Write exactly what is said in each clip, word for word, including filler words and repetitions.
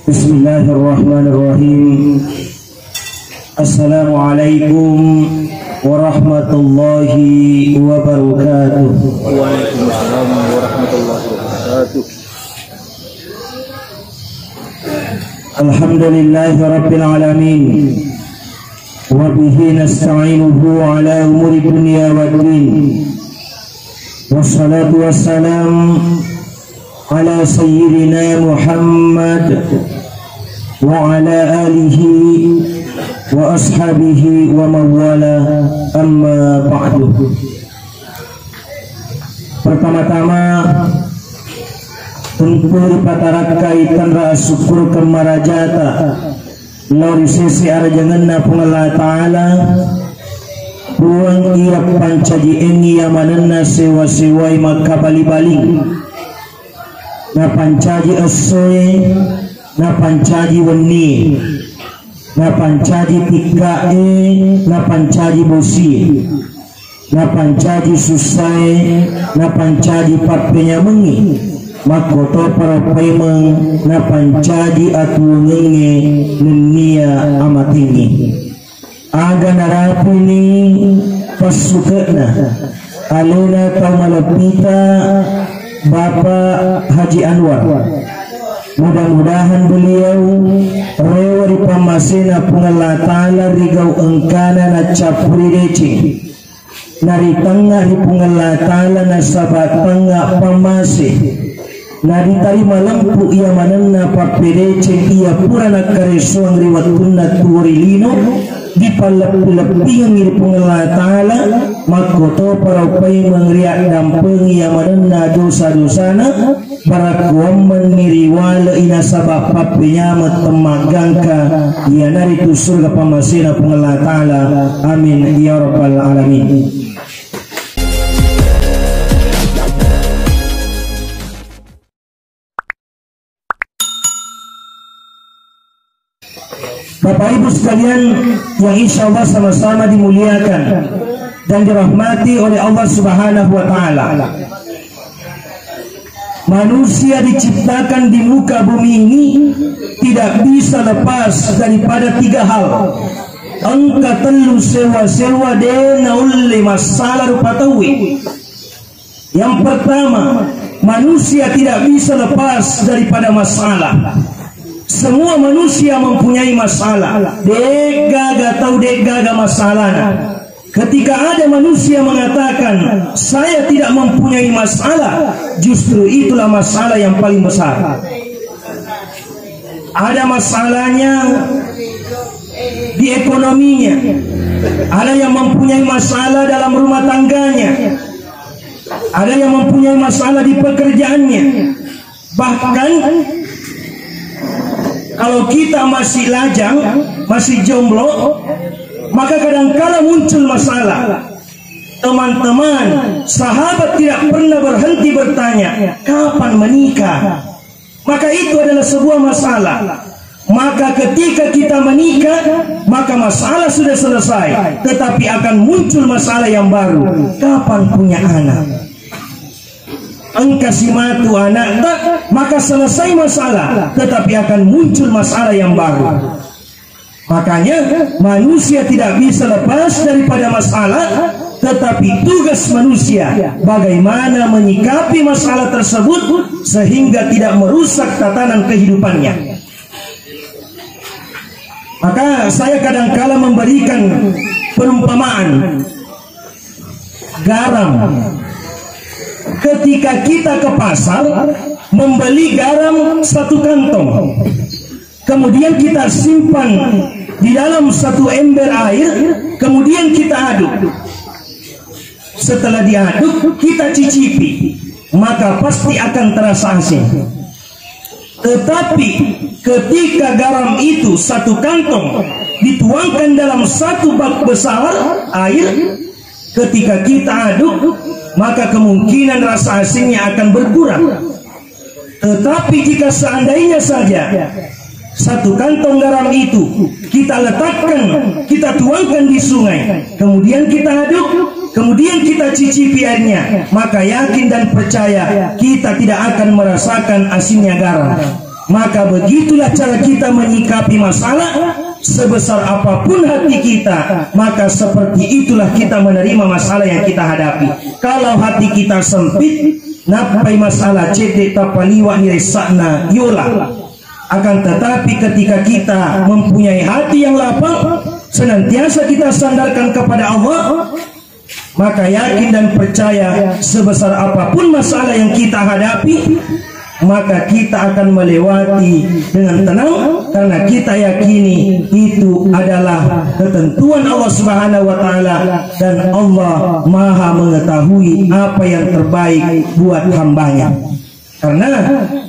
Bismillahirrahmanirrahim. Assalamualaikum warahmatullahi wabarakatuh. Waalaikumsalam warahmatullahi wabarakatuh. Alhamdulillahi rabbil alamin. Wa bihi nasta'inuhu ala umuri dunya waddin. Wassalatu wassalam ala sayyidina Muhammad wa ala alihi wa ashabihi wa mawala, amma ba'du. Pertama-tama, tentu ripatarakkai tenra asukkurukeng marajata lao ri sese arajangenna Puang Allah Ta'ala, Puang iya pancaji engi yamanenna sewa-sewai makkabali-bali, napancaji essoe, napancaji wennie, napancaji tikkae, napancaji bosie, napancaji sussae, napancaji pappenyamengngi, makkotoparo paimeng napancaji atuwongengnge nennia amatengngi. Aga narapini passuke'na alena tau maleppita Bapak Haji Anwar. Mudah-mudahan beliau rewe ri pammasena Puang Allah Ta'ala ri gau engkana naccappuri deceng. Naritengnga ri Puang Allah Ta'ala nasaba tengnga pammase. Naritarima lempu iya manenna pappedeceng iya pura nakkaresoang ri wettunna tuwo ri lino, dipalleppi-leppingengngi ri Puang Allah Ta'ala, makkotoparo paimeng riaddampengi iya manenna dosa-dosana, barakkuammenni riwale'i nasaba pappenyameng temmaggangka, iyanaritu surga pammasena Puang Allah Ta'ala. Amin ya rabbal alamin. Bapak Ibu sekalian yang insya Allah sama-sama dimuliakan dan dirahmati oleh Allah Subhanahu wa Ta'ala. Manusia diciptakan di muka bumi ini tidak bisa lepas daripada tiga hal. Engka tellu sewa-sewa de naulle massala rupa tauwe. Yang pertama, manusia tidak bisa lepas daripada masalah. Semua manusia mempunyai masalah. De'gaga tau de'gaga masalahna. Ketika ada manusia mengatakan, "Saya tidak mempunyai masalah," justru itulah masalah yang paling besar. Ada masalahnya di ekonominya, ada yang mempunyai masalah dalam rumah tangganya, ada yang mempunyai masalah di pekerjaannya. Bahkan kalau kita masih lajang, masih jomblo, maka kadangkala muncul masalah. Teman-teman, sahabat tidak pernah berhenti bertanya, "Kapan menikah?" Maka itu adalah sebuah masalah. Maka ketika kita menikah, maka masalah sudah selesai. Tetapi akan muncul masalah yang baru. Kapan punya anak? Engka simatu anakta, maka selesai masalah. Tetapi akan muncul masalah yang baru. Makanya, manusia tidak bisa lepas daripada masalah, tetapi tugas manusia bagaimana menyikapi masalah tersebut sehingga tidak merusak tatanan kehidupannya. Maka saya kadangkala memberikan perumpamaan garam. Ketika kita ke pasar membeli garam satu kantong, kemudian kita simpan di dalam satu ember air, kemudian kita aduk. Setelah diaduk, kita cicipi, maka pasti akan terasa asin. Tetapi ketika garam itu satu kantong dituangkan dalam satu bak besar air, ketika kita aduk, maka kemungkinan rasa asinnya akan berkurang. Tetapi jika seandainya saja satu kantong garam itu kita letakkan, kita tuangkan di sungai, kemudian kita aduk, Kemudian kita cicipi airnya, maka yakin dan percaya kita tidak akan merasakan asinnya garam. Maka begitulah cara kita menyikapi masalah, sebesar apapun hati kita, maka seperti itulah kita menerima masalah yang kita hadapi. Kalau hati kita sempit, nappai masalah cedde tapaliwa ni resakna yola. Akan tetapi ketika kita mempunyai hati yang lapang, senantiasa kita sandarkan kepada Allah, maka yakin dan percaya sebesar apapun masalah yang kita hadapi, maka kita akan melewati dengan tenang karena kita yakini itu adalah ketentuan Allah Subhanahu wa Ta'ala, dan Allah Maha Mengetahui apa yang terbaik buat hambanya. Karena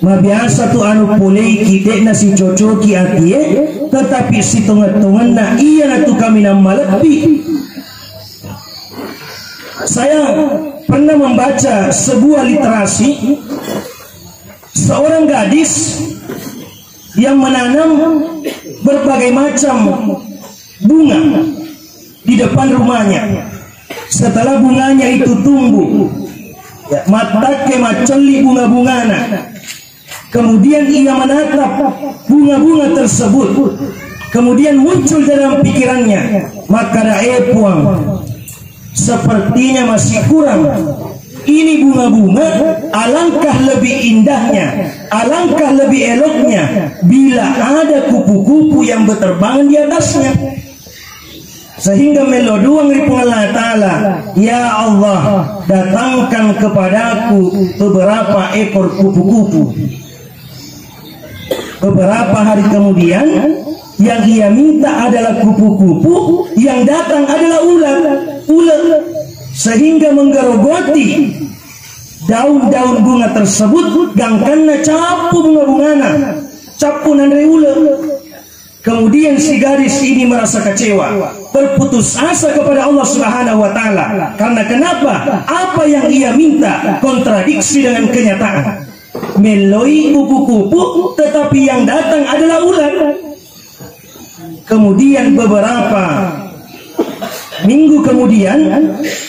mabiasa tu anu poleiki, de'na sicocoki atie, tetapi sitongeng-tongenna iyanatu kaminang malebbi. Saya pernah membaca sebuah literasi, seorang gadis yang menanam berbagai macam bunga di depan rumahnya. Setelah bunganya itu tumbuh, ya, mattakke maccelli bunga-bungana. Kemudian ia menatap bunga-bunga tersebut. Kemudian muncul dalam pikirannya, maka dae Puang, sepertinya masih kurang. Ini bunga-bunga, alangkah lebih indahnya, alangkah lebih eloknya bila ada kupu-kupu yang berterbangan di atasnya. Sehingga melo doang ri Puang Allah Ta'ala, "Ya Allah, datangkan kepadaku beberapa ekor kupu-kupu." Beberapa hari kemudian, yang ia minta adalah kupu-kupu, yang datang adalah ular, ular. Sehingga menggerogoti daun-daun bunga tersebut, gangkanna cappu bunga-bungana, cappu nanre ular. Kemudian si gadis ini merasa kecewa, berputus asa kepada Allah Subhanahu wa Ta'ala. Karena kenapa? Apa yang ia minta kontradiksi dengan kenyataan. Meloi kupu-kupu, tetapi yang datang adalah ular. Kemudian beberapa minggu kemudian,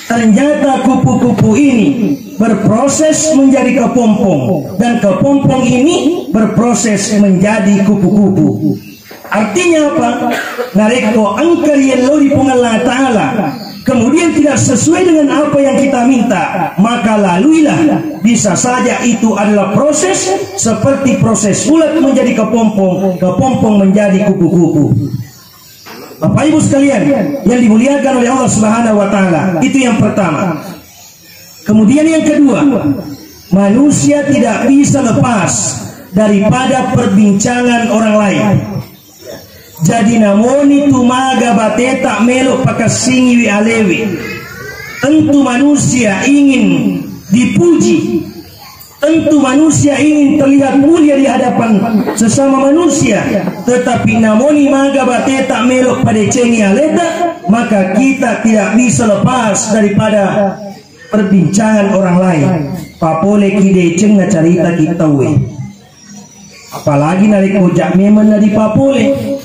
ternyata kupu-kupu ini berproses menjadi kepompong, dan kepompong ini berproses menjadi kupu-kupu. Artinya apa? Narekko engka riello ri Puang Allah Ta'ala, kemudian tidak sesuai dengan apa yang kita minta, maka laluilah. Bisa saja itu adalah proses seperti proses ulat menjadi kepompong, kepompong menjadi kupu-kupu. Bapak Ibu sekalian yang dimuliakan oleh Allah Subhanahu wa Ta'ala, itu yang pertama. Kemudian yang kedua, manusia tidak bisa lepas daripada perbincangan orang lain. Jadi namoni tu maga bateta melo pakassingiwi alewi. Tentu manusia ingin dipuji. Tentu manusia ingin terlihat mulia di hadapan sesama manusia. Tetapi namoni maga bateta melo padecengi aleta, maka kita tidak bisa lepas daripada perbincangan orang lain. Papoleki deceng nacaritaki tauwe. Apalagi narekko ja memang nadipapole.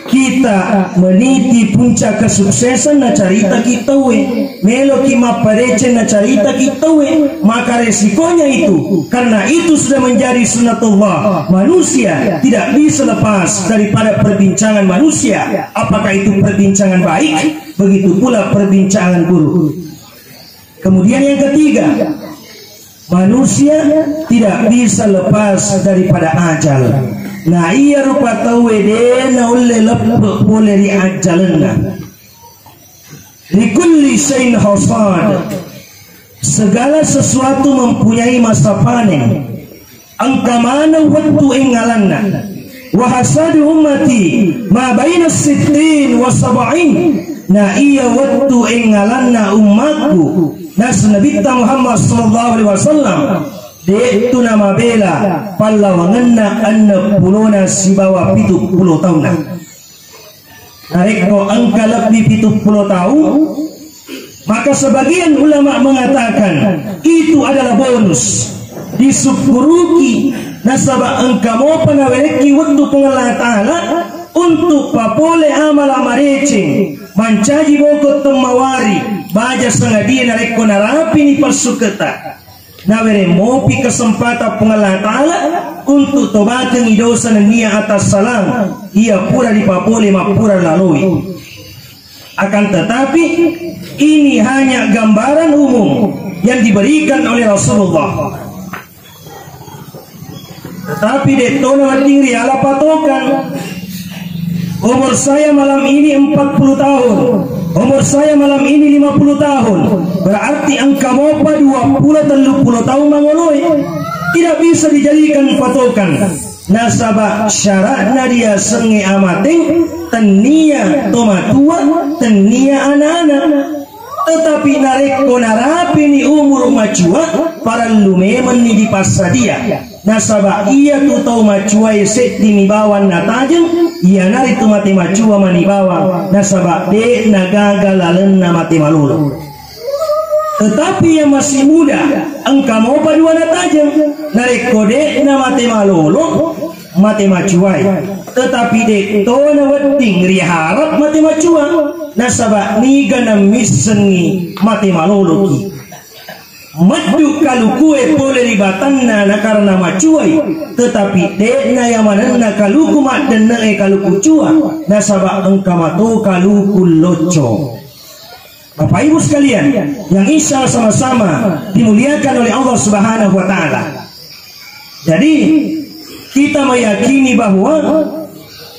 Kita meniti puncak kesuksesan nacaritaki tauwe. Meloki mappadeceng nacaritaki tauwe. Maka resikonya itu, karena itu sudah menjadi sunnatullah. Manusia tidak bisa lepas daripada perbincangan manusia. Apakah itu perbincangan baik? Begitu pula perbincangan buruk. Kemudian yang ketiga, manusia tidak bisa lepas daripada ajal. Na iya rupa tauwe de naulle leppe pole ri ajalenna. Likulli syai'in hasad. Segala sesuatu mempunyai masa panen. Engka maneng wettu engngalanna. Wa hasadu ummati ma baina sittin wa sab'in. Na iya wettu engngalanna ummakku, nasu Nabitta Muhammad sallallahu alaihi wasallam, de'tu namabela pallawangenna enneng pulona sibawa pitu pulo taunna. Narekko engka lebbi pitu pulo taung, maka sebagian ulama mengatakan itu adalah bonus. Disukkuruki nasaba engka mopa nawerekki wettu Puang Allah Ta'ala untuk papole amala madeceng, mancaji boko temmawari, Baja sangadie narekko narapini passuketa, nawereng mopi kesempatan Puang Allah Ta'ala untuk tobakengi dosa nennia atassalang iya pura dipapole mappura laloi. Akan tetapi, ini hanya gambaran umum yang diberikan oleh Rasulullah. Tetapi de'to nawedding riala patokan. Umur saya malam ini empat puluh tahun. Umur saya malam ini lima puluh tahun. Berarti engka mopa dua puluh, tellu puluh tahun mangoloi. Tidak bisa dijadikan patokan. Nasaba syaratna riasengnge amateng, tennia tomatua, tennia anak-anak. Tetapi narekko narapini umur macua, parellu memenni dipassadia. Nasaba iyatu tau macuae seddimi bawang natajeng, iyanaritu mate macua mani bawang, nasaba de'na gaga lalenna mate malolo. Tetapi yang masih muda, engka mopa dua natajeng, narekko de'na mate malolo, mate macuai. Tetapi de'to nawedding riharap mate macua, nasaba niga nammissengngi mate maloloki. Meddu kalukue pole ri batanna nakarena macuai, tetapi de'na yamanenna kaluku maddenne'e kaluku cua, nasaba engka mato kaluku locco. Bapak Ibu sekalian yang insya Allah sama-sama dimuliakan oleh Allah Subhanahu wa Ta'ala. Jadi, kita meyakini bahwa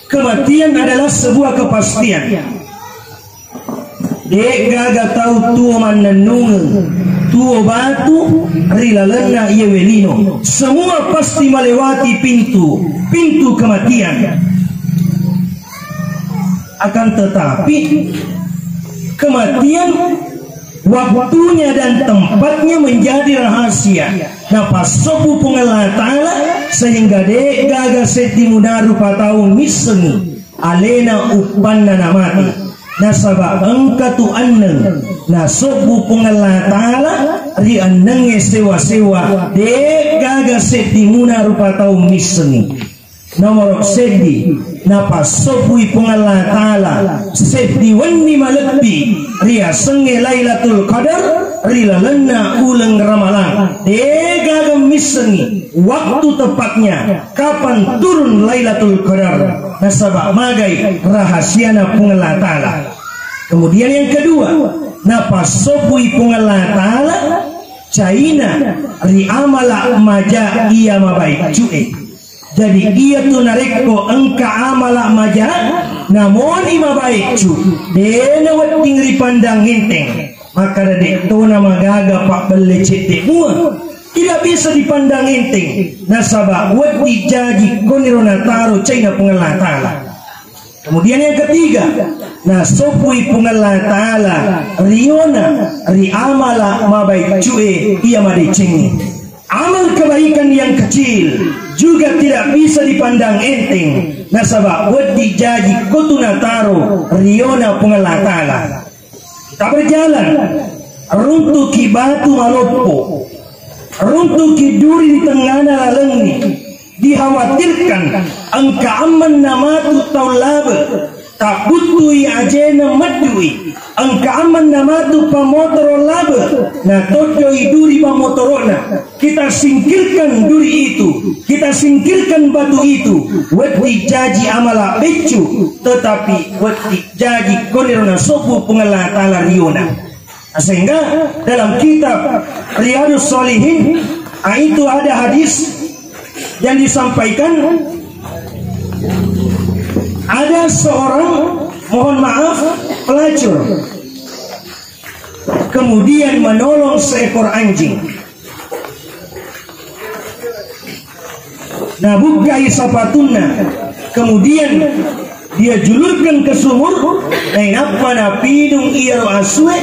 kematian adalah sebuah kepastian. De'gaga tau tuo mannennungeng, tuo batu ri lalenna iyewe lino. Semua pasti melewati pintu, pintu kematian. Akan tetapi, kematian waktunya dan tempatnya menjadi rahasia. Napassobu Puang Allah Ta'ala sehingga de'gaga seddi munarupa tau missengi alena uppanna namati. Nasaba engka tu enneng nasobbu Puang Allah Ta'ala ri ennengnge sewa-sewa, de'gaga seddi munarupa tau missengi. Nomoro seddi, napassobbui Puang Allah Ta'ala seddi wenni malebbi riasengnge Lailatul Qadar ri lalenna uleng Ramalang. De'gaga missengi waktu tepatnya kapan turun Lailatul Qadar. Nasaba magai rahasiana Puang Allah Ta'ala. Kemudian yang kedua, napassobbui Puang Allah Ta'ala caina ri amala maja iya mabaiccu'e. Jadi, iyatu narekko engka amala maja, namoni mabaiccu, de' nawedding ripandang enteng. Makkada de'tona magaga pabbelle cedde mua. Tidak bisa dipandang enteng. Nasaba wedding jaji koniro nataro caina Puang Allah Ta'ala. Kemudian yang ketiga, nasobbui Puang Allah Ta'ala riona ri amala mabaiccu'e iya madecengnge. Amal kebaikan yang kecil juga tidak bisa dipandang enteng, nasaba wedding jaji kotu nataro riona Puang Allah Ta'ala. Kita berjalan, runtuki batu maloppo, runtuki duri di tengngana lalengnge, dikhawatirkan engka ammenna matu tau labe, tabbuttui ajena meddui, engka ammenna matu pamotoro labe, natoddoi duri pamotoro'na. Kita singkirkan duri itu, kita singkirkan batu itu, wedding jaji amala beccu, tetapi wedding jaji koniro nasobbu Puang Allah Ta'ala riona. Sehingga dalam kitab Riyadus Shalihin, ah, itu ada hadis yang disampaikan, ada seorang, mohon maaf, pelacur, kemudian menolong seekor anjing. Nabukkai sapatunna, kemudian dia julurkan ke sumur, nainappa napinung iyaro asue,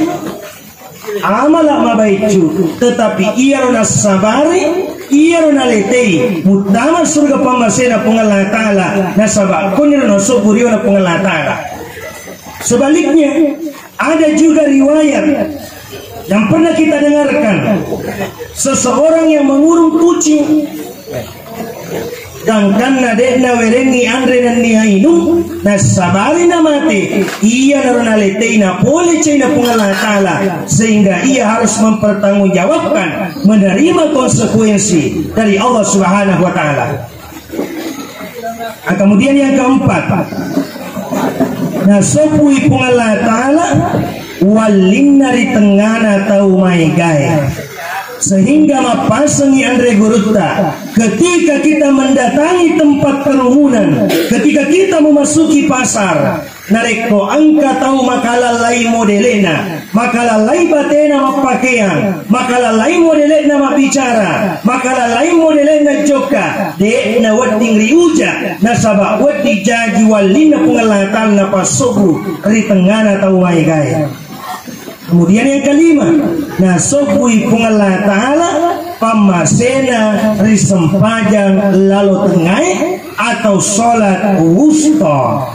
amala mabaiccu, tetapi iyaro nassabari, iyaro naletei, muttama surga pammasena Puang Allah Ta'ala, nasaba koniro nasobbu riona Puang Allah Ta'ala. Sebaliknya, ada juga riwayat yang pernah kita dengarkan, seseorang yang mengurung kucing, Gangkanna de'na werengngi anre nennia inung, nassabari namate, iyanaro naletei napole caina Puang Allah Ta'ala, sehingga ia harus mempertanggungjawabkan, menerima konsekuensi dari Allah Subhanahu wa Ta'ala. Nah, kemudian yang keempat, nasopui Puang Allah Ta'ala wallinna ri tengngana tau maegae. Sehingga mappasengi anre gurutta, ketika kita mendatangi tempat kerumunan, ketika kita memasuki pasar, narekko engka tau makalallai modele'na, makalallai batena mappakeang, makalallai modele'na mabbicara, makalallai modele'na jokka, de'na wedding riuja, nasaba wedding jaji wallinna Puang Allah Ta'ala napassobbu ri tengngana tau maegae. Kemudian yang kelima, nasobbui Puang Allah Ta'ala pammasena ri sempajang lalo tengngae atau sholat wusta.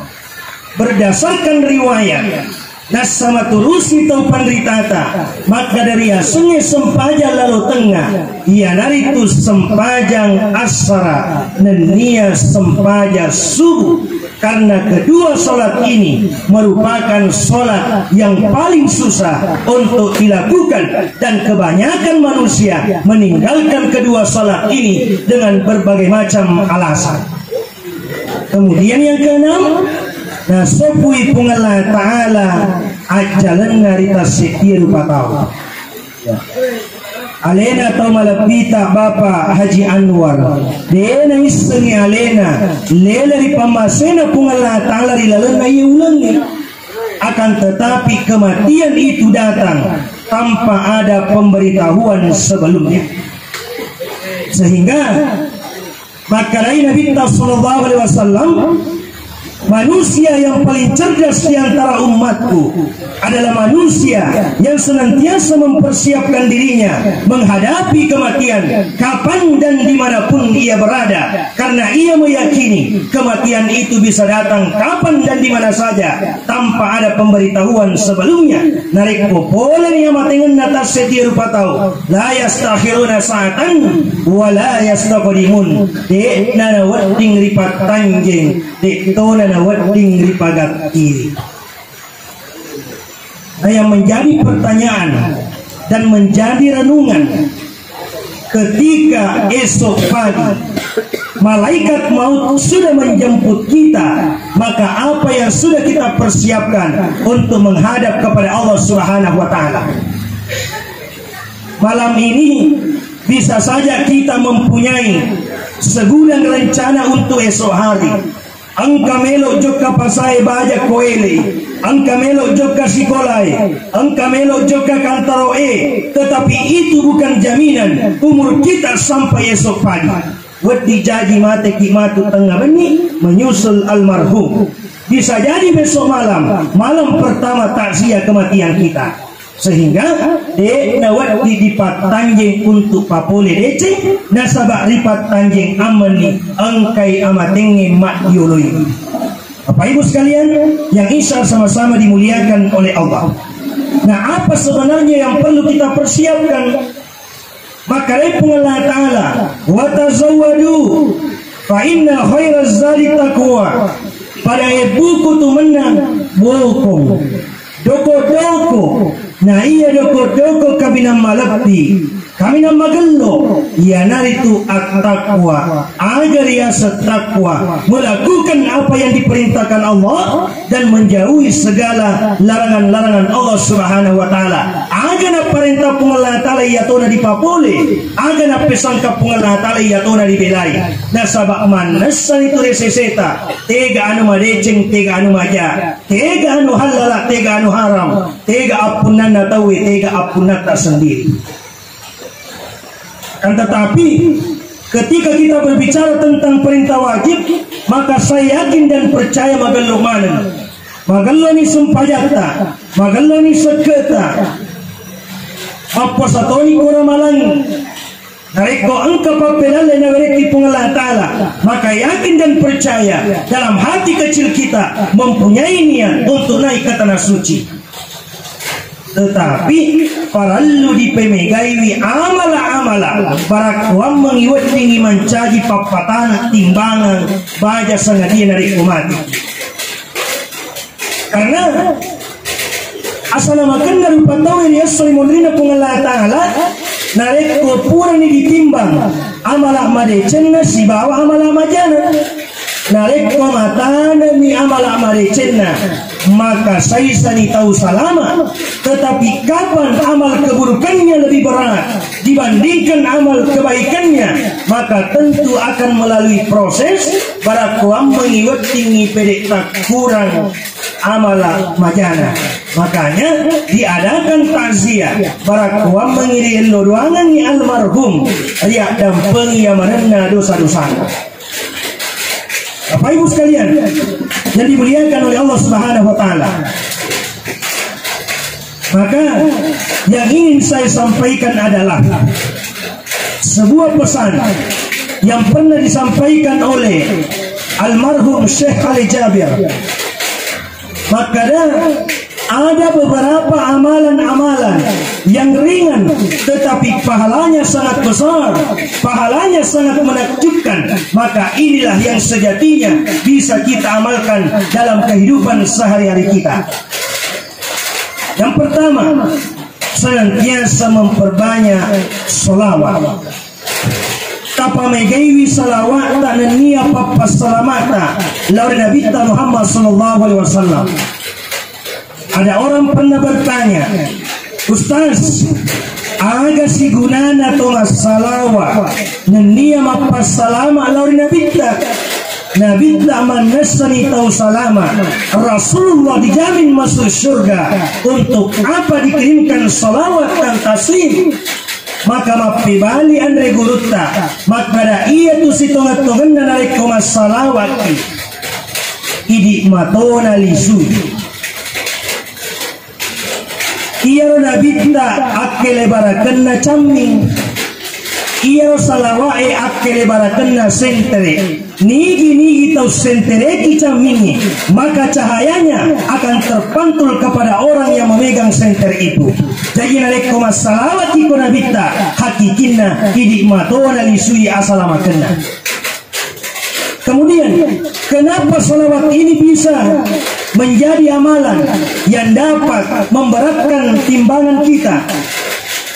Berdasarkan riwayat, nassa maturusi tau panritata, maka dari asengnge sempajang lalo tengnga, iyanaritu sempajang assara nennia sempajang subuh. Karena kedua salat ini merupakan salat yang paling susah untuk dilakukan dan kebanyakan manusia meninggalkan kedua salat ini dengan berbagai macam alasan. Kemudian yang keenam, nasobbui Puang Allah Ta'ala ajjalenna ri tasseddi rupa tau. Ya. Alena tau malebbita Bapak Haji Anwar, de naissengngi alena lele ri pammasena Puang Allah Ta'ala ri lalenna iye ulengnge. Akan tetapi kematian itu datang tanpa ada pemberitahuan sebelumnya. Sehingga makkedai Nabitta sallallahu alaihi wasallam, manusia yang paling cerdas di antara umatku adalah manusia yang senantiasa mempersiapkan dirinya menghadapi kematian kapan dan dimanapun ia berada, karena ia meyakini kematian itu bisa datang kapan dan di mana saja tanpa ada pemberitahuan sebelumnya. Narekko poleni amatengenna tasseddi rupa tau, la yastakhiruna sa'atan wa la yastaqdimun. De'na nawedding ripattanjeng, de'tona nawedding ripagattiri. Nah, yang menjadi pertanyaan dan menjadi renungan, ketika esok pagi malaikat maut sudah menjemput kita, maka apa yang sudah kita persiapkan untuk menghadap kepada Allah Subhanahu wa Ta'ala? Malam ini bisa saja kita mempunyai segudang rencana untuk esok hari. Engka melo jokka pasae baja ko ele, engka melo jokka sikolae, engka melo jokka kantaroe, tetapi itu bukan jaminan umur kita sampai esok pagi. Wedding jaji mateki matu tengnga benni menyusul almarhum. Bisa jadi besok malam, malam pertama takziah kematian kita. Sehingga de nawedding dipattanjeng untuk papole deceng, nasaba ripattanjeng ammenni engkai amatengnge maddioloi. Bapak Ibu sekalian yang insya Allah sama-sama dimuliakan oleh Allah. Nah, apa sebenarnya yang perlu kita persiapkan? Makkedai Puang Allah Ta'ala, "Wa tazawwadu fa inna khairaz zadi taqwa." Pada ebbuku tu mennang bokong. Doko-doko, na iya doko-doko kaminang malebbi, kaminang magello, iyanaritu at-taqwa. Aga riaseng takwa, melakukan apa yang diperintahkan Allah dan menjauhi segala larangan-larangan Allah Subhanahu wa Ta'ala. Aga naparentah Puang Allah Ta'ala iyatona dipapole, aga napesangka Puang Allah Ta'ala iyatona dibelai. Nasaba mannessani tu reseseta, tega anu madeceng, tega anu maja, tega anu halala, tega anu haram, tega appunnanna tauwe, tega appunnatta sendiri. Kan tetapi, ketika kita berbicara tentang perintah wajib, maka saya yakin dan percaya magello maneng. Magelloni sempajatta, magelloni sekketa, mappuasa toni ko Ramalang. Narekko engka pappelalle nawerekki Puang Allah Ta'ala, maka yakin dan percaya dalam hati kecil kita mempunyai niat untuk naik ke tanah suci. Tetapi parellu dipemegaiwi amala-amala barakkuammengngi weddingngi mancaji pappatana timbangan baja sangadie narekko mati. Karena asalamakenna rupa tauwe ri esso ri munrinna Puang Allah Ta'ala, narekko purani ditimbang amala madecenna sibawa amala majana. Narekko matanenni amala madecenna, maka saisani tau salama. Tetapi kapan amal keburukannya lebih berat dibandingkan amal kebaikannya, maka tentu akan melalui proses barakkuammengngi weddingngi pede takkurang amala majana. Makanya diadakan takziah barakkuammengngi riello doangengngi almarhum, riaddampengi yamanenna dosa-dosana. Bapak Ibu sekalian yang dimuliakan oleh Allah Subhanahu wa Ta'ala, maka yang ingin saya sampaikan adalah sebuah pesan yang pernah disampaikan oleh almarhum Syekh Ali Jabir. Makkeda, ada beberapa amalan-amalan yang ringan tetapi pahalanya sangat besar, pahalanya sangat menakjubkan, maka inilah yang sejatinya bisa kita amalkan dalam kehidupan sehari-hari kita. Yang pertama, senantiasa memperbanyak salawat. Tapamegaiwi salawa'ta nennia pappassalama'ta lao ri Nabitta Muhammad sallallahu alaihi wasallam. Ada orang pernah bertanya, "Ustaz, aga sigunana to massalawa nennia mappassalama lao ri Nabitta?" Nabitta mannessani tau salama, Rasulullah dijamin masuk surga. Untuk apa dikirimkan salawat dan taslim? Maka mappebali anre gurutta, makkada, iyatu sitongeng-tongenna narekko massalawakki, idi matona lisui. Iyaro Nabitta akkelebarakenna camming. Iyaro salawa'e akkelebarakenna sentere. Nigi-nigi tau sentereki cammingnge, maka cahayanya akan terpantul kepada orang yang memegang senter itu. Jadi narekko massalawakki ko Nabitta, hakikinna idi matona lisui asalamakenna. Kemudian, kenapa salawat ini bisa menjadi amalan yang dapat memberatkan timbangan kita?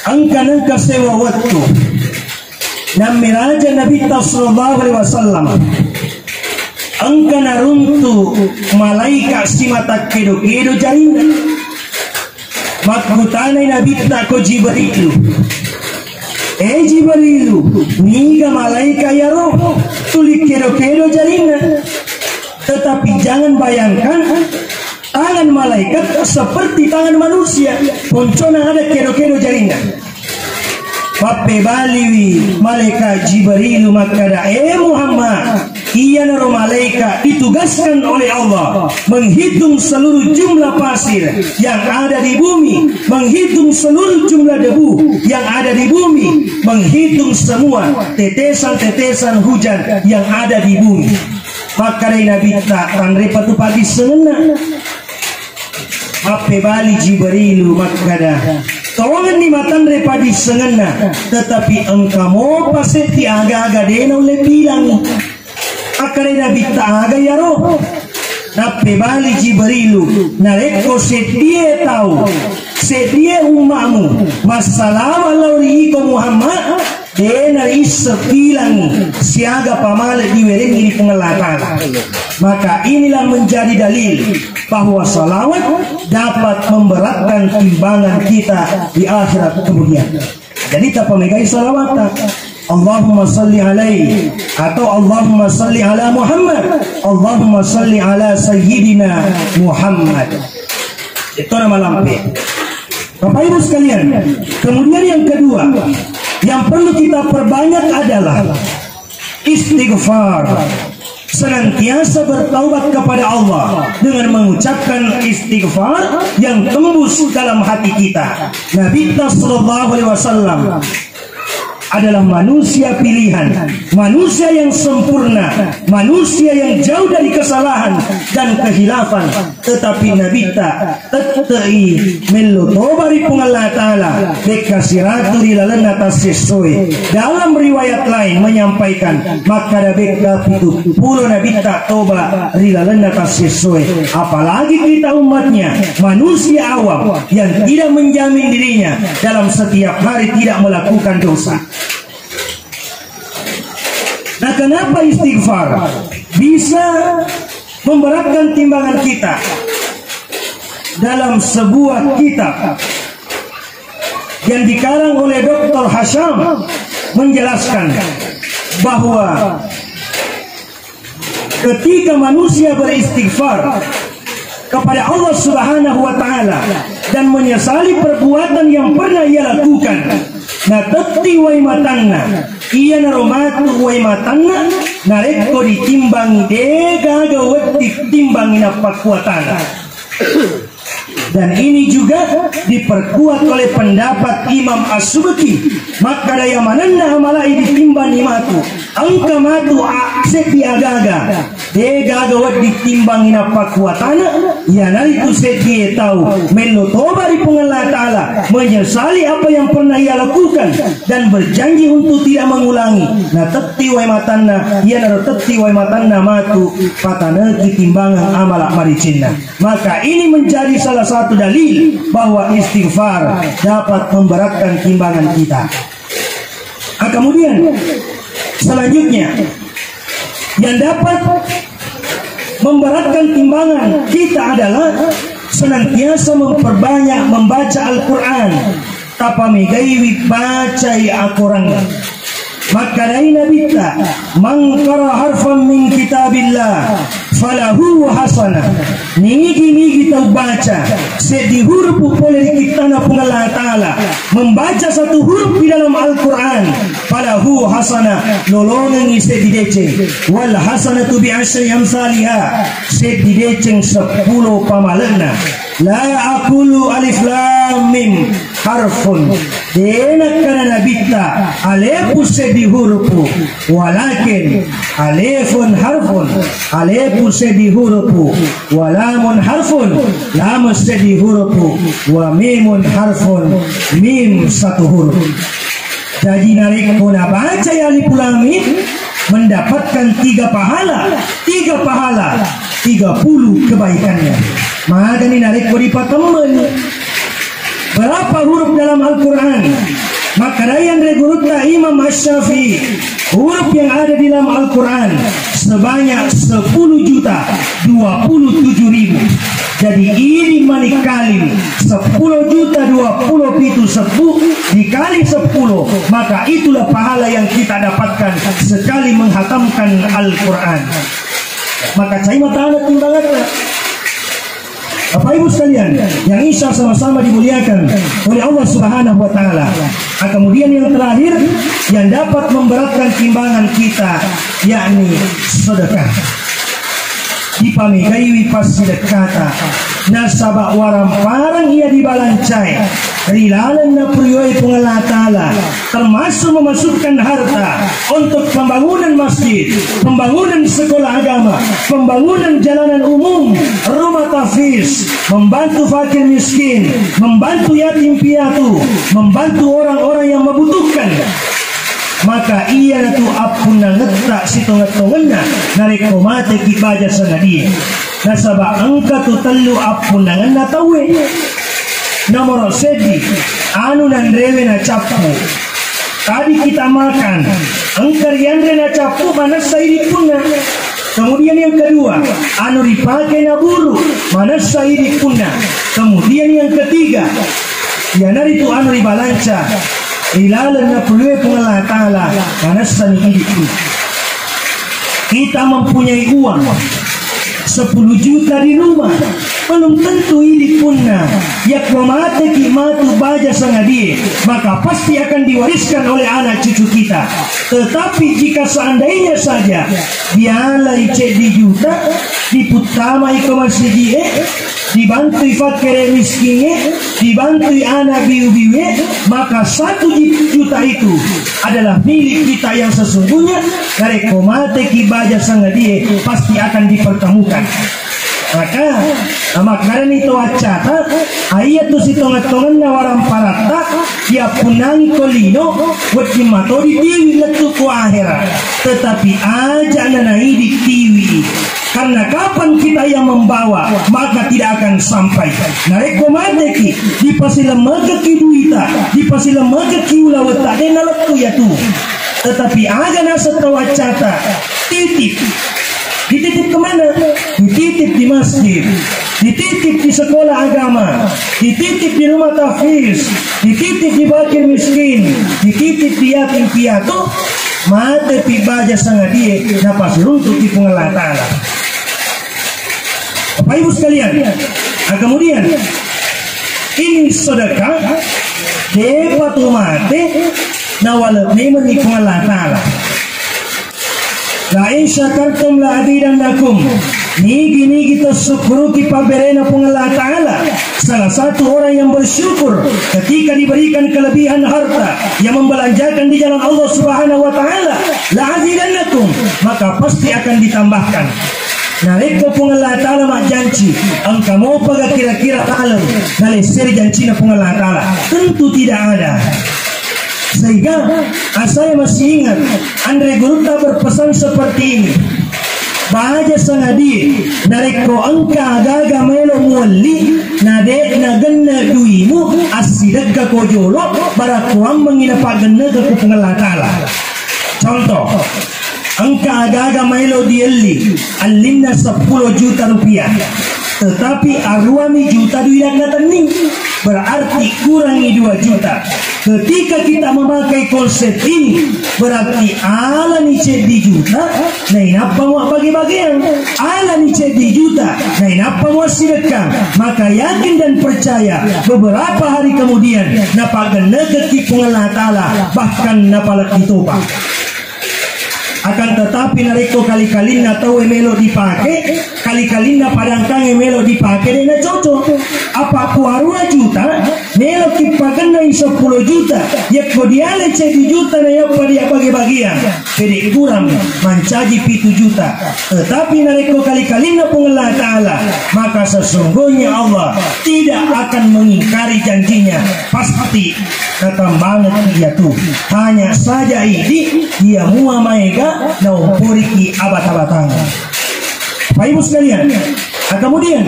Engka nengka sewa wettu nammeraja Nabitta sallallahu alaihi wasallam, engka naruntu malaika simata kedo-kedo jarinna. Makkutanai Nabitta ko Jibrilu, "Eh Jibrilu, niga malaika iyaro tuli kedo-kedo jarinna?" Tetapi jangan bayangkan tangan malaikat seperti tangan manusia, poncona ada kedo-kedo jarinna. Mappebaliwi malaikat Jibrilu makkada, "Eh Muhammad, iyanaro malaikat ditugaskan oleh Allah menghitung seluruh jumlah pasir yang ada di bumi, menghitung seluruh jumlah debu yang ada di bumi, menghitung semua tetesan-tetesan hujan yang ada di bumi." Makkedai Nabitta, "Tanre patu padissengenna." Mappebali Jibrilu makkada, "Tongenni matanre padissengenna, tetapi engka mopa seddi aga-aga de naulle bilangi." Makkedai Nabitta, "Aga iyaro?" Nappebali Jibrilu, "Narekko seddie tau, seddie umma'mu massalawa lao ri iko Muhammad, de naisseng bilangi siaga pamale diwerengngi ri Puang Allah Ta'ala." Maka inilah menjadi dalil bahwa salawat dapat memberatkan timbangan kita di akhirat kemudian. Jadi tapamegai salawata. Allahumma salli alaihi atau Allahumma salli ala Muhammad. Allahumma salli ala Sayyidina Muhammad. Itu nama lampe. Bapak Ibu sekalian, kemudian yang kedua yang perlu kita perbanyak adalah istighfar. Senantiasa bertaubat kepada Allah dengan mengucapkan istighfar yang tembus dalam hati kita. Nabi kita sallallahu alaihi wasallam adalah manusia pilihan, manusia yang sempurna, manusia yang jauh dari kesalahan dan kehilafan. Tetapi Nabitta tette'i mello toba ri Puang Allah Ta'ala, bekka siratu ri lalenna tassessoe. Dalam riwayat lain menyampaikan, makkada bekka pitu pulo Nabitta toba ri lalenna tassessoe. Apalagi kita umatnya, manusia awam yang tidak menjamin dirinya dalam setiap hari tidak melakukan dosa. Nah, kenapa istighfar bisa memberatkan timbangan kita? Dalam sebuah kitab yang dikarang oleh Doktor Hasyam menjelaskan bahwa ketika manusia beristighfar kepada Allah Subhanahu wa Ta'ala dan menyesali perbuatan yang pernah ia lakukan, natetti wai matanna, iyanaro matu wai matanna, narekko ditimbangi, degaga wedding timbangi nappakkuatana. Dan ini juga diperkuat oleh pendapat Imam As-Subki. Makkada iya manenna amala'i ditimbangi matu, engka matu a-, seddi agaga, degaga wedding timbangi nappakkuatana, iyanaritu seddie tau mello toba ri Puang Allah Ta'ala, menyesali apa yang pernah ia lakukan, dan berjanji untuk tidak mengulangi. Natetti wai matanna, iyanaro tetti wai matanna matu pataneki timbangan amala maricinna. Maka ini menjadi salah satu dalil bahwa istighfar dapat memberatkan timbangan kita. Ah, kemudian selanjutnya yang dapat memberatkan timbangan kita adalah senantiasa memperbanyak membaca Al-Quran. Tapamegaiwi bacai akorang. Makkedai Nabitta, "Man qara harfan min kitabillah falahu hasanah." Nigi-nigi tau baca seddi hurupu pole ri kittana Puang Allah Ta'ala, membaca satu huruf di dalam Al-Quran, falahu hasanah, lolongengi seddi deceng. Wal hasanatu bi asyri amsaliha, seddi deceng seppulo pamalena. La aqulu alif lam mim harfun. Dena kana Nabitta alefu seddi hurupu, walakin alifun harfun, alefu seddi hurupu, walamun harfun, lamu seddi hurupu, wa mimun harfun, mim satu huruf. Jadi narekko nabaca ya alif lam mim, mendapatkan tiga pahala, tiga pahala, tiga puluh kebaikannya. Magani narekko dipatemmeni. Berapa huruf dalam Al-Quran? Makkedai anre gurutta Imam Asy-Syafi'i, huruf yang ada di dalam Al-Quran sebanyak sepuluh juta dua puluh tujuh ribu. Jadi, idi mani kali sepuluh juta dua puluh pitu sebbu dikali sepuluh, maka itulah pahala yang kita dapatkan sekali menghatamkan Al-Quran. Maka cai matana timbanganna. Bapak Ibu sekalian yang insya sama-sama dimuliakan oleh Allah Subhanahu wa Ta'ala. Ah, kemudian yang terakhir, yang dapat memberatkan timbangan kita, yakni sedekah. Dipamegaiwi passidekkata, nasaba warang-parang iya dibalancae ri laleng napurioe Puang Allah Ta'ala, termasuk memasukkan harta untuk pembangunan masjid, pembangunan sekolah agama, pembangunan jalanan umum, rumah tahfiz, membantu fakir miskin, membantu yatim piatu, membantu orang-orang yang membutuhkan. Maka iyanatu appunnangetta sitongeng-tongenna narekko mateki baja sangadie. Nasaba engka tu tellu appunnangenna tauwe. Nomoro seddi, anu nanrewe nacappu. Tadi kita makan, engka rianre nacappu, manessa idi punna. Kemudian yang kedua, anu ripake naburu, manessa idi punna. Kemudian yang ketiga, iyanaritu anu ribalanca ri laleng napurioe Puang Allah Ta'ala, manessani idi punna. Kita mempunyai uang sepuluh juta di rumah, belum tentu idi punna yakko mateki matu baja sangadie, maka pasti akan diwariskan oleh anak cucu kita. Tetapi jika seandainya saja dialai ceddi juta, diputtamai ke masjid e, dibantui fakkere miskingnge, dibantui anak biu-biue, maka satu juta itu adalah milik kita yang sesungguhnya. Narekko mateki baja sangadie, pasti akan dipertemukan. Maka, makkedani to accata, aiya tu sitongeng-tongenna waramparatta, yappunnangi ko lino, wedding matodi tiwi lettu ko ahera. Tetapi aja nanaidi tiwi. Karena kapan kita yang membawa, maka tidak akan sampai. Narekko mateki, dipasilemmekeki duita, dipasilemmekeki ulawetta, de nalettu yatu. Tetapi aga naseng tau accata, titip. Dititip kemana? Dititip di masjid, dititip di sekolah agama, dititip di rumah tahfiz, dititip di fakir miskin, dititip di yatim piatu, mate pi baja sangadie, napasiruntuki Puang Allah Ta'ala. Bapak Ibu sekalian, nah, kemudian ini sedekah, depa tu mate, nawale memang ni Puang Allah Ta'ala. La in syakartum la azidannakum. Nigi-nigi to sukkuruki pabberena Puang Allah Ta'ala. Salah satu orang yang bersyukur ketika diberikan kelebihan harta yang membelanjakan di jalan Allah Subhanahu wa Ta'ala, la azidannakum, maka pasti akan ditambahkan. Narekko Puang Allah Ta'ala majjanci, engka mopaga kira-kira laleng nalesseri jancina Puang Allah Ta'ala? Tentu tidak ada. Sehingga, ah, saya masih ingat, Andre Gurutta berpesan seperti ini. Baja sangadie, narekko engka aga-aga maelo muwelli, na de nagenne duimu, assidekka ko jolo, barakkuammengi napagenneka ku Puang Allah Ta'ala. Contoh, engka aga-aga maelo dielli, ellinna seppulo juta rupiah. Tetapi aruami juta dui lakka tenning, berarti kurangi dua juta. Ketika kita memakai konsep ini, berarti alani ceddi juta, nainappa mua bage-bageang. Alani ceddi juta, nainappa mua sidekkang. Maka yakin dan percaya, beberapa hari kemudian, napagennekekki Puang Allah Ta'ala, bahkan napalebbi topa. Akan tetapi, narekko kali-kalinna tauwe melo dipake, kali-kalinna padangkangnge melo dipake, de na cocok. Apa ku arua juta, meloki pakennai seppulo juta, yakko diale ceddi juta na yappa dia bage-bageang, pede kurang mancaji pitu juta. Tetapi narekko kali-kalinna Puang Allah Ta'ala, maka sesungguhnya Allah tidak akan mengingkari janjinya. Pasti natambanget iyatu. Hanya saja idi, iya mua maega naumporiki abata-batang. Bapak Ibu sekalian, nah, kemudian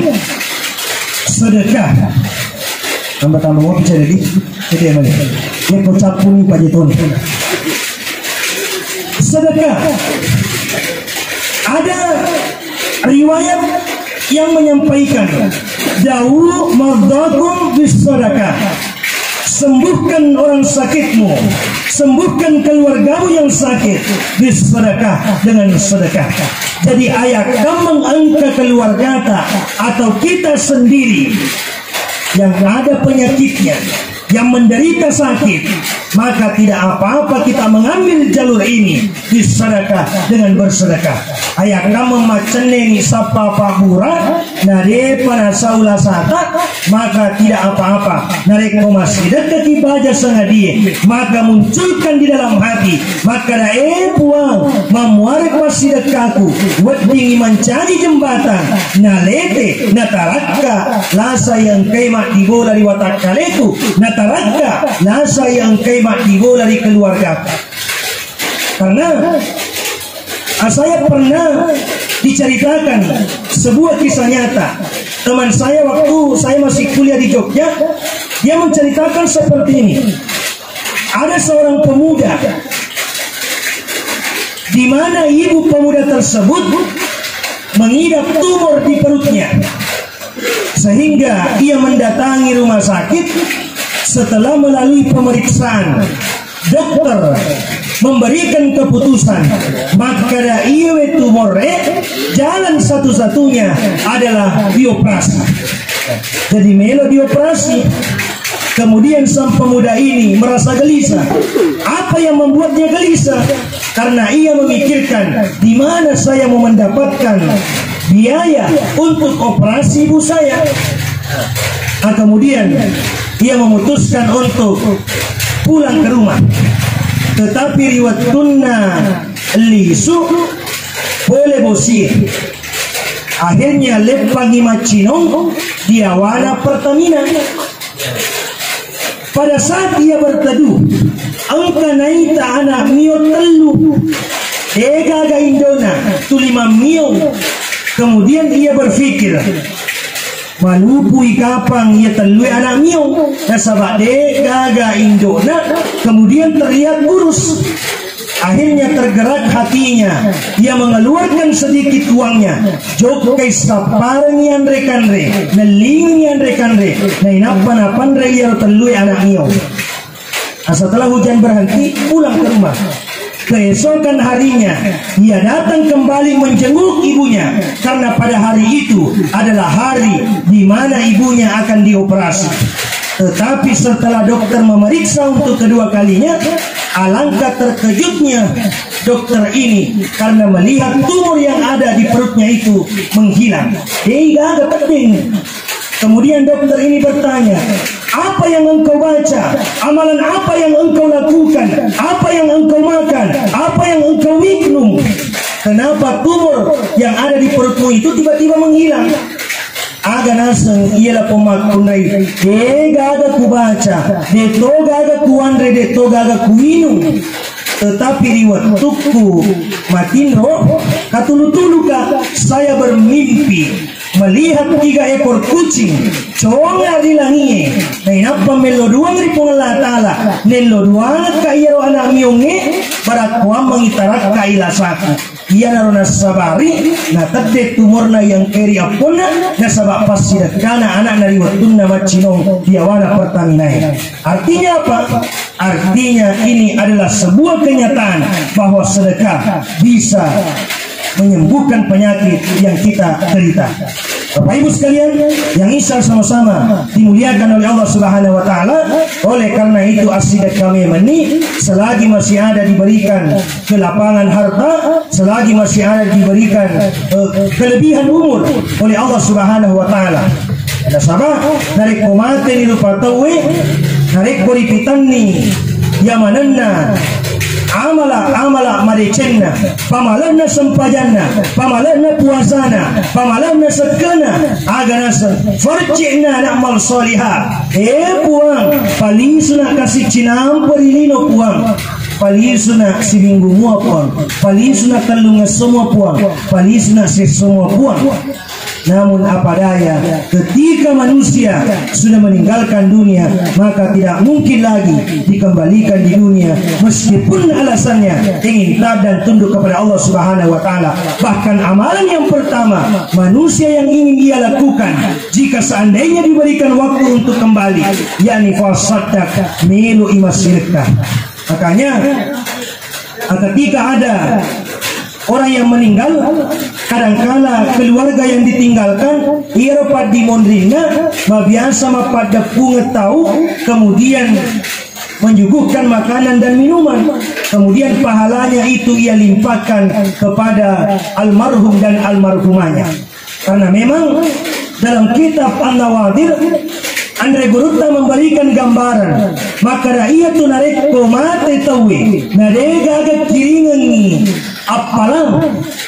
sedekah. Tambah-tambah mau bicara di, jadi mana? Dia kau capung ni Pak Jetoni. Sedekah. Ada riwayat yang menyampaikan, "Dawu mardhakum bis sadaqah." Sembuhkan orang sakitmu, sembuhkan keluargamu yang sakit, bis sadaqah, dengan sedekah. Jadi, ayakkammeng engka keluargata atau kita sendiri yang ada penyakitnya, yang menderita sakit, maka tidak apa-apa kita mengambil jalur ini, bersedekah, dengan bersedekah. Ayakkammeng maccenneni sappa pabbura, nadepa nasau lasata, maka tidak apa-apa. Narekko massidekkaki baja sangadie, maka munculkan di dalam hati, makkada, "Eh Puang, mammuare passidekkaku, weddingi mancaji jembatan, nalete, natarakka, lasa iya engkai maddibola ri watakkaleku, natarakka, lasa iya engkai maddibola ri keluargaku." Karena, ah, saya pernah diceritakan sebuah kisah nyata. Teman saya waktu saya masih kuliah di Jogja, dia menceritakan seperti ini. Ada seorang pemuda, di mana ibu pemuda tersebut mengidap tumor di perutnya, sehingga ia mendatangi rumah sakit. Setelah melalui pemeriksaan, dokter memberikan keputusan, makkada iyawe tumorre, jalan satu-satunya adalah dioperasi. Jadi melo dioperasi. Kemudian sang pemuda ini merasa gelisah. Apa yang membuatnya gelisah? Karena ia memikirkan, "Di mana saya mau mendapatkan biaya untuk operasi ibu saya. Ah, kemudian ia memutuskan untuk pulang ke rumah. Tetapi ri wettunna lisu, pole bosie. Akhirnya leppangi maccinong di awana Pertamina. Pada saat ia berteduh, engka naita anak mio tellu. Degaga indona tuli mammio. Kemudian ia berpikir, malupui kapang ia tellue anak mio, nasaba degaga indona, kemudian terlihat kurus. Akhirnya tergerak hatinya, ia mengeluarkan sedikit uangnya, jokkai sapparengngi anre-kanre, nellingengngi anre-kanre, nainappa napanre iyaro tellue anak mio. Nah, setelah hujan berhenti, pulang ke rumah. Keesokan harinya, ia datang kembali menjenguk ibunya, karena pada hari itu adalah hari di mana ibunya akan dioperasi. Tetapi setelah dokter memeriksa untuk kedua kalinya, alangkah terkejutnya dokter ini karena melihat tumor yang ada di perutnya itu menghilang. Degaga teddeng. Kemudian dokter ini bertanya, apa yang engkau baca? Amalan apa yang engkau lakukan? Apa yang engkau makan? Apa yang engkau minum? Kenapa tumor yang ada di perutmu itu tiba-tiba menghilang? Aga naseng ia lapong makkunrai, degaga kubaca, deto gaga kuanre, deto gaga kuinung. Tetapi ri wettukku matinro, katulu-tuluka, saya bermimpi melihat tiga ekor kucing conga ri langie. Nainappa mello duang ri Puang Allah Ta'ala, nello duangekka iyaro anak miongnge, barakkoammengi tarakkai lasaku. Iyanaro nassabari natedde tumorna yang keri apponna, nasaba passidekkana anakna ri wettunna maccinong di awana Pertaminae. Artinya apa? Artinya ini adalah sebuah kenyataan bahwa sedekah bisa menyembuhkan penyakit yang kita derita. Bapak Ibu sekalian yang insya Allah sama-sama dimuliakan oleh Allah Subhanahu wa Ta'ala, oleh karena itu, assidekkame meni, selagi masih ada diberikan kelapangan harta, selagi masih ada diberikan eh, kelebihan umur oleh Allah Subhanahu wa Ta'ala. Nasaba narekko mateni rupa tauwe, narekko ripitanni yamanenna amala-amala madecenna, pamalena sempajanna, pamalena puasana, pamalena sekkena, aga naseng, farji'na na'mal saliha. Eh Puang, palisuna kasi cinampe ri lino Puang. Palisuna siminggu mua Puang. Palisuna tellungesso mua Puang. Palisuna sesso mua Puang. Namun apa daya, ketika manusia sudah meninggalkan dunia, maka tidak mungkin lagi dikembalikan di dunia, meskipun alasannya ingin taat dan tunduk kepada Allah Subhanahu wa Ta'ala. Bahkan amalan yang pertama manusia yang ingin ia lakukan, jika seandainya diberikan waktu untuk kembali, yakni fasaddaq, melo i massidekka. Makanya, ketika ada orang yang meninggal, kadangkala keluarga yang ditinggalkan, iyaro paddimonrinna mabiasa mappaddeppungeng tau, kemudian menyuguhkan makanan dan minuman. Kemudian pahalanya itu ia limpahkan kepada almarhum dan almarhumahnya. Karena memang dalam kitab An-Nawadir, Anre Gurutta memberikan gambaran, makkeda iyatu narekko mate tauwe, nadegaga kiringengngi appalang,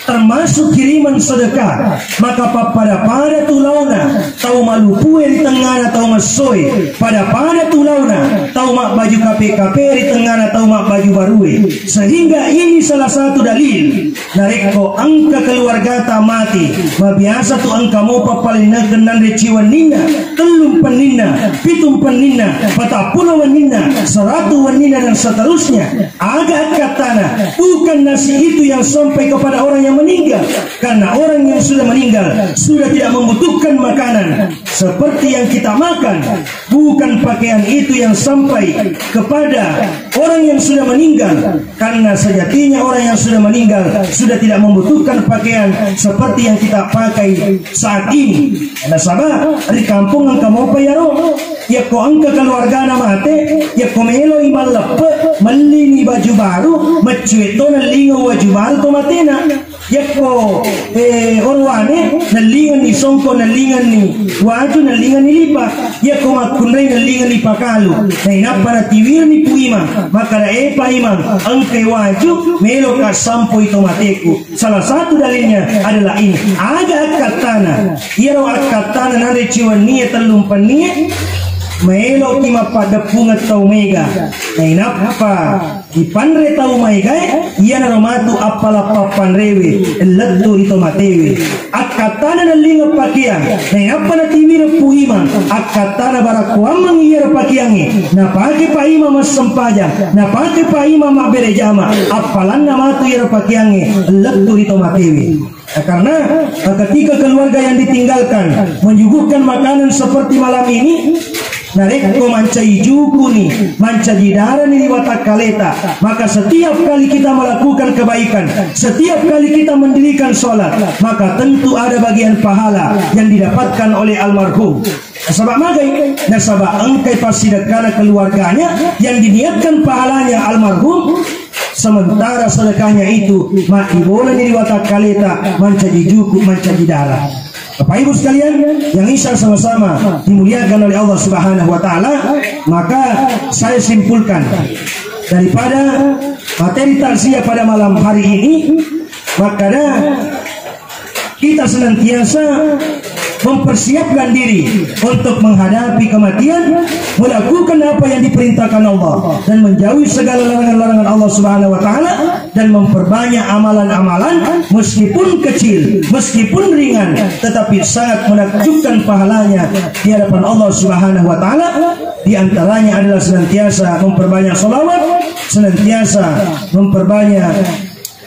termasuk kiriman sedekah, maka pappada-pada tu laona tau malupue ri tengngana tau messoe, pada-pada tu laona tau mabbaju kape-kape ri tengngana tau mabbaju barue, sehingga ini salah satu dalil. Narekko engka keluargata mate, mabiasa tu engka mopa palennekeng nanre ciwenninna, tellumpenninna, pitumpenninna, patappulo wenninna, seratu wenninna, dan seterusnya. Aga akkattana, bukan nasi itu yang sampai kepada orang yang meninggal. Karena orang yang sudah meninggal sudah tidak membutuhkan makanan seperti yang kita makan. Bukan pakaian itu yang sampai kepada orang yang sudah meninggal. Karena sejatinya orang yang sudah meninggal sudah tidak membutuhkan pakaian seperti yang kita pakai saat ini. Nasaba ri kampung engka mopa iyaro. Yakko engka keluargana mate, yakko meloi malleppe, mellini baju baru, meccue to nellingo baju baru to matena. Yakko, eh, orowane, nellingenni songko, nellingenni waju, nellingenni lipa. Yakko makkunrai, nellingenni pakalu. Nainappa natiwirenni Pu Imang, makkada, "Eh, Pa Imang, engkai waju, meloka sampoi tomateku." Salah satu dalilnya adalah ini. Aga akkattana? Iyaro akkattana nanre ciwennie tellumpennie, maeloki mappaddeppungeng tau maega. Nainappa ipanre tau maegae, iyanaro matu appala pappanrewe, lettu ri tomatewe. Akkattana nellingeng pakeang, nainappa natiwireng Pu Imang, akkattana barakkuammeng iyaro pakeangnge, napake Pa Imang massempajang, napake Pa Imang mabbere jama, appalanna matu iyaro pakeangnge lettu ri tomatewe. Nah, karena, eh, ketika keluarga yang ditinggalkan menyuguhkan makanan seperti malam ini, narekko mancaji jukuni, mancaji darani ri watakkaleta, maka setiap kali kita melakukan kebaikan, setiap kali kita mendirikan sholat, maka tentu ada bagian pahala yang didapatkan oleh almarhum. Nasaba magai? Nasaba engkai passidekkana keluarganya yang diniatkan pahalanya almarhum, sementara sedekahnya itu maddibolani ri watakkaleta mancaji juku, mancaji darah. Bapak Ibu sekalian yang insya Allah sama-sama dimuliakan oleh Allah Subhanahu wa Ta'ala, maka saya simpulkan daripada materi takziah pada malam hari ini, maka kita senantiasa mempersiapkan diri untuk menghadapi kematian, melakukan apa yang diperintahkan Allah, dan menjauhi segala larangan-larangan Allah Subhanahu wa Ta'ala, dan memperbanyak amalan-amalan, meskipun kecil, meskipun ringan, tetapi sangat menakjubkan pahalanya di hadapan Allah Subhanahu wa Ta'ala. Di antaranya adalah senantiasa memperbanyak salawat, senantiasa memperbanyak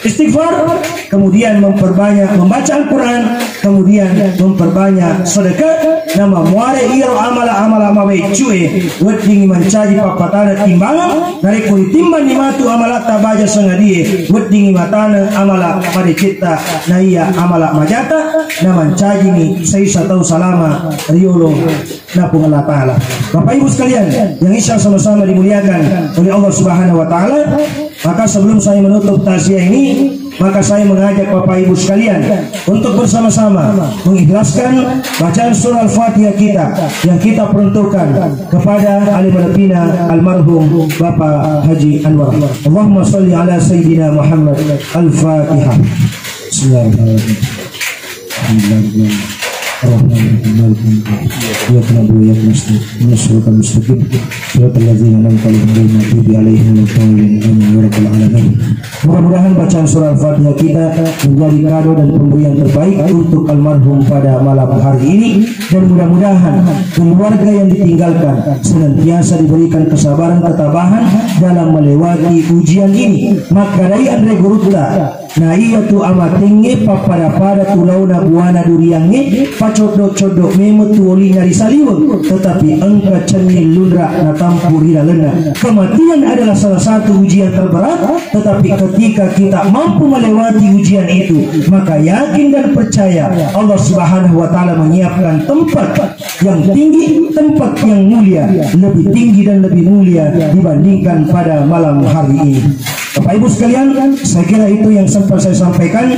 istighfar, kemudian memperbanyak membaca Al-Quran, kemudian memperbanyak sedekah. Nama muare iro amala-amala mabeccue, weddingi mancaji pappatana timbangan. Narekko ditimbanni matu amalatta baja sangadie, weddingi matana amala madecetta, na iya amala majata, na mancajini saisa tau salama riolo na Puang Allah Ta'ala. Bapak Ibu sekalian yang insya Allah sama-sama dimuliakan oleh Allah Subhanahu wa Ta'ala, maka sebelum saya menutup takziah ini, maka saya mengajak Bapak Ibu sekalian untuk bersama-sama mengikhlaskan bacaan surah Al-Fatihah kita yang kita peruntukkan kepada ahli malapina almarhum Bapak Haji Anwar. Allahumma salli ala Sayyidina Muhammad. Al-Fatihah. Bismillahirrahmanirrahim. Bismillahirrahmanirrahim. Iyyaka na'budu wa iyyaka nasta'in. Ihdinas siratal mustaqim. Siratal ladzina an'amta 'alaihim ghairil maghdubi 'alaihim waladdallin. Amin ya rabbal alamin. Mudah-mudahan bacaan surah Al-Fatihah kita menjadi kado dan pemberian terbaik untuk almarhum pada malam hari ini, dan mudah-mudahan keluarga yang ditinggalkan senantiasa diberikan kesabaran, ketabahan dalam melewati ujian ini. Makkedai anre gurutta, na iya tu amatengnge pappada-pada tu laona buana duriangnge, pacoddo-coddo memeng tu olina ri saliweng, tetapi engka cenning lunra natampu ri lalenna. Kematian adalah salah satu ujian terberat, tetapi ketika kita mampu melewati ujian itu, maka yakin dan percaya Allah Subhanahu wa Ta'ala menyiapkan tempat yang tinggi, tempat yang mulia, lebih tinggi dan lebih mulia dibandingkan pada malam hari ini. Bapak Ibu sekalian, saya kira itu yang sempat saya sampaikan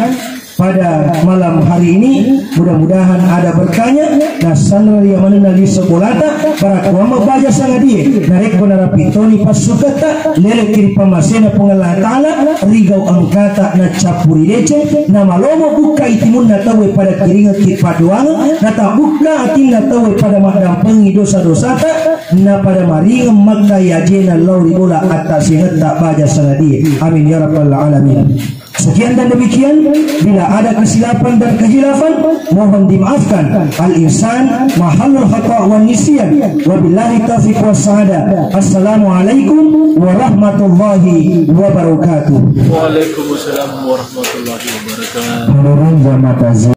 pada malam hari ini. Mudah-mudahan ada berkahnya. Nasanna ri manenna lise bolata, barakkuamma baja sangadie, narekko narapi toni passuketta, lelekki ri pammasena Puang Allah Ta'ala, rigau engkata nacappuri deceng, namalomo bukkai timunna tauwe pada kiringekki paddoangeng, natabukka atinna tauwe pada maddampengi dosa-dosata, napada maringeng makkai ajena lao ri bola attasengetta baja sangadie. Amin ya rabbal alamin. Sekian dan demikian, bila ada kesilapan dan kehilafan, mohon dimaafkan. Al-insan mahallul khata wa nisyan. Wabillahi taufiq was sa'adah. Assalamualaikum warahmatullahi wabarakatuh. Waalaikumsalam warahmatullahi wabarakatuh. Hadirin jamaah takziah.